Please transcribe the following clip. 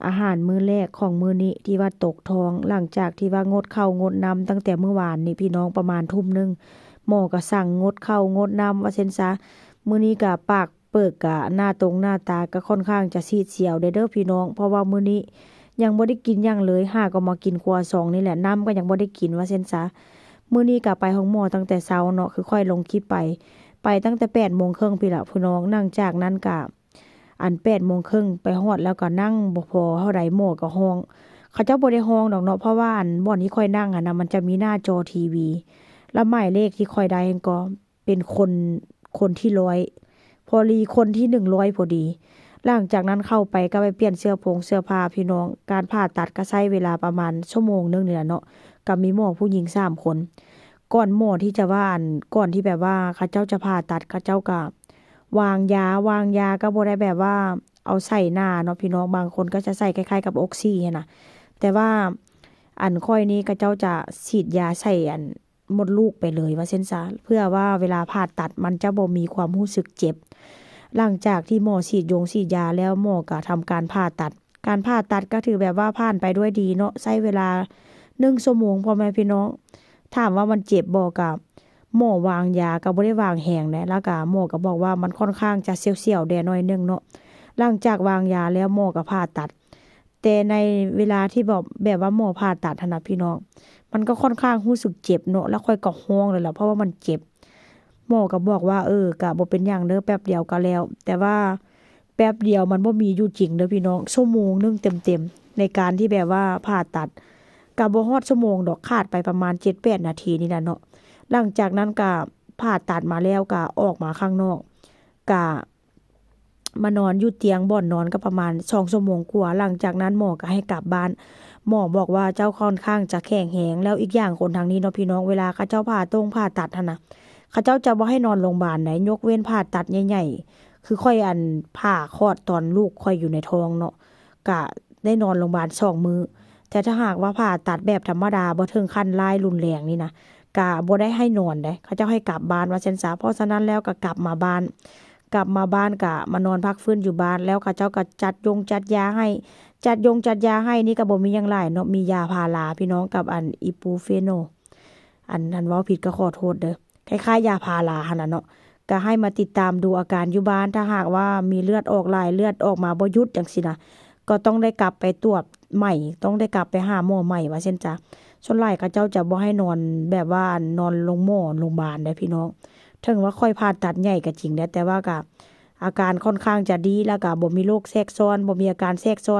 ອາຫານມື້ແລກຂອງມື້ນີ້ທີ່ວ່າຕົກທ້ອງ ຫຼັງຈາກທີ່ວ່າງົດເຂົ້າງົດນ້ຳຕັ້ງແຕ່ມື້ວານນີ້ພີ່ນ້ອງ ປະມານທຸ່ມໜຶ່ງ ໝໍກໍສັ່ງງົດເຂົ້າງົດນ້ຳວ່າຊັ້ນຊະ. ມື້ນີ້ກໍປາກເປີກ ກະໜ້າຕົງໜ້າຕາກໍຄ່ອນຂ້າງຈະຊີດສຽວແດ່ເດີພີ່ນ້ອງ ເພາະວ່າມື້ນີ້ຍັງບໍ່ໄດ້ກິນຫຍັງເລີຍ ຫາກໍມາກິນຄົວຊອງນີ້ແຫຼະ ນ້ຳກໍຍັງບໍ່ໄດ້ກິນວ່າຊັ້ນຊະ. ມື້ນີ້ກໍໄປໂຮງໝໍຕັ້ງແຕ່ເຊົ້າເນາະ ຄືຂ້ອຍລົງຄລິບໄປ ໄປຕັ້ງແຕ່ແປດໂມງເຄິ່ງພຸ້ນລະພີ່ນ້ອງ. ຫຼັງຈາກນັ້ນກໍ ອັນແປດໂມງເຄິ່ງໄປຮອດແລ້ວກໍນັ່ງບໍ່ພໍເທົ່າໃດ ໝໍກໍຮ້ອງ. ເຂົາເຈົ້າບໍ່ໄດ້ຮ້ອງດອກເນາະ ເພາະວ່າອັນບ່ອນທີ່ຂ້ອຍນັ່ງຫັ້ນນະ ມັນຈະມີໜ້າຈໍທີວີ ແລ້ວໝາຍເລກທີ່ຂ້ອຍໄດ້ຫັ້ນກໍເປັນຄົນ ຄົນທີຮ້ອຍ ພໍດີຄົນທີໜຶ່ງຮ້ອຍພໍດີ. ຫຼັງຈາກນັ້ນເຂົ້າໄປກໍໄປປ່ຽນເສື້ອໂພງເສື້ອຜ້າພີ່ນ້ອງ. ການຜ່າຕັດກໍໃຊ້ເວລາປະມານຊົ່ວໂມງໜຶ່ງນີ້ແຫຼະເນາະ ກໍມີໝໍຜູ້ຍິງສາມຄົນ. ກ່ອນໝໍທີ່ຈະວ່າ ອັນ ກ່ອນທີ່ແບບວ່າເຂົາເຈົ້າຈະຜ່າຕັດ ເຂົາເຈົ້າກໍ ວາງຢາ ວາງຢາກໍບໍ່ໄດ້ແບບວ່າເອົາໃສ່ໜາເນາະພີ່ນ້ອງ ບາງຄົນກໍຈະໃສ່ຄ້າຍໆກັບອອກຊີຫັ້ນນະ ແຕ່ວ່າອັນຂ້ອຍນີ້ເຂົາເຈົ້າຈະສີດຢາໃສ່ອັນມົດລູກໄປເລີຍວ່າຊັ້ນຊະ ເພື່ອວ່າເວລາຜ່າຕັດມັນຈະບໍ່ມີຄວາມຮູ້ສຶກເຈັບ. ຫຼັງຈາກທີ່ໝໍສີດຢົງສີດຢາແລ້ວ ໝໍກໍທຳການຜ່າຕັດ. ການຜ່າຕັດກໍຖືແບບວ່າຜ່ານໄປດ້ວຍດີເນາະ ໃຊ້ເວລາໜຶ່ງຊົ່ວໂມງ ພໍ່ແມ່ພີ່ນ້ອງ. ຖາມວ່າມັນເຈັບບໍ່? ກະໝໍວາງຢາກໍບໍ່ໄດ້ວາງແຮງໃດ ແລ້ວກະໝໍກໍບອກວ່າມັນຄ່ອນຂ້າງຈະສຽວໆແດ່ໜ້ອຍໜຶ່ງເນາະ. ຫຼັງຈາກວາງຢາແລ້ວໝໍກໍຜ່າຕັດ ແຕ່ໃນເວລາທີ່ແບບ ແບບວ່າໝໍຜ່າຕັດຫັ້ນນະພີ່ນ້ອງ ມັນກໍຄ່ອນຂ້າງຮູ້ສຶກເຈັບເນາະ ແລ້ວຂ້ອຍກໍຮ້ອງເລີຍລະ ເພາະວ່າມັນເຈັບ. ໝໍກໍບອກວ່າ ເອີ ກະບໍ່ເປັນຫຍັງເດີ ແປັບດຽວກໍແລ້ວ ແຕ່ວ່າ ແປັບດຽວມັນບໍ່ມີຢູ່ຈິງເດີພີ່ນ້ອງ ຊົ່ວໂມງໜຶ່ງເຕັມໆ ໃນການທີ່ແບບວ່າຜ່າຕັດ ກະບໍ່ຮອດຊົ່ວໂມງດອກ ຂາດໄປປະມານເຈັດແປດນາທີນີ້ແຫຼະເນາະ. ຫຼັງຈາກນັ້ນກະຜ່າຕັດມາແລ້ວ ກະອອກມາຂ້າງນອກ ກະມານອນຢູ່ຕຽງບ່ອນນອນກໍປະມານສອງຊົ່ວໂມງກວ່າ. ຫຼັງຈາກນັ້ນໝໍກໍໃຫ້ກັບບ້ານ ໝໍບອກວ່າເຈົ້າຄ່ອນຂ້າງຈະແຂງແຮງ ແລ້ວອີກຢ່າງຄົນທາງນີ້ເນາະພີ່ນ້ອງ ເວລາເຂົາເຈົ້າຜ່າຕົງຜ່າຕັດຫັ້ນນະ ເຂົາເຈົ້າຈະບໍ່ໃຫ້ນອນໂຮງບານໃດ ຍົກເວັ້ນຜ່າຕັດໃຫຍ່ໆ ຄືຂ້ອຍ ອັນ ຜ່າຄອດຕອນລູກຂ້ອຍຢູ່ໃນທ້ອງເນາະ ກະໄດ້ນອນໂຮງບານສອງມື້ ແຕ່ຖ້າຫາກວ່າຜ່າຕັດແບບທຳມະດາ ບໍ່ເຖິງຂັ້ນຮ້າຍຮຸນແຮງນີ້ນະ ກະບໍ່ໄດ້ໃຫ້ນອນໃດ ເຂົາເຈົ້າໃຫ້ກັບບ້ານວ່າຊັ້ນຊະ. ເພາະສະນັ້ນແລ້ວກະກັບມາບ້ານ ກັບມາບ້ານກະມານອນພັກຟື້ນຢູ່ບ້ານ ແລ້ວເຂົາເຈົ້າກະຈັດຢົງຈັດຢາໃຫ້ ຈັດຢົງຈັດຢາໃຫ້ນີ້ກະບໍ່ມີຫຍັງຫຼາຍເນາະ ມີຢາພາລາພີ່ນ້ອງ ກັບອັນ ອີປູເຟໂນ ອັນ ອັນເວົ້າຜິດກໍຂໍໂທດເດີ ຄ້າຍໆຢາພາລາຫັ້ນນະເນາະ ກໍໃຫ້ມາຕິດຕາມດູອາການຢູ່ບ້ານ ຖ້າຫາກວ່າມີເລືອດອອກຫຼາຍ ເລືອດອອກມາບໍ່ຢຸດຈັ່ງຊີ້ນະ ກໍຕ້ອງໄດ້ກັບໄປຕວດໃໝ່ ຕ້ອງໄດ້ກັບໄປຫາໝໍໃໝ່ວ່າຊັ້ນຊະ. ສ່ວນຫຼາຍເຂົາເຈົ້າຈະບໍ່ໃຫ້ນອນແບບວ່ານອນໂຮງໝໍໂຮງບານໃດພີ່ນ້ອງ ເຖິງວ່າຂ້ອຍຜ່າຕັດໃຫຍ່ກໍຈິງແຫຼະ ແຕ່ວ່າກໍອາການຄ່ອນຂ້າງຈະດີ ແລ້ວກໍບໍ່ມີໂລກແຊກຊ້ອນ ບໍ່ມີອາການແຊກຊ້ອນ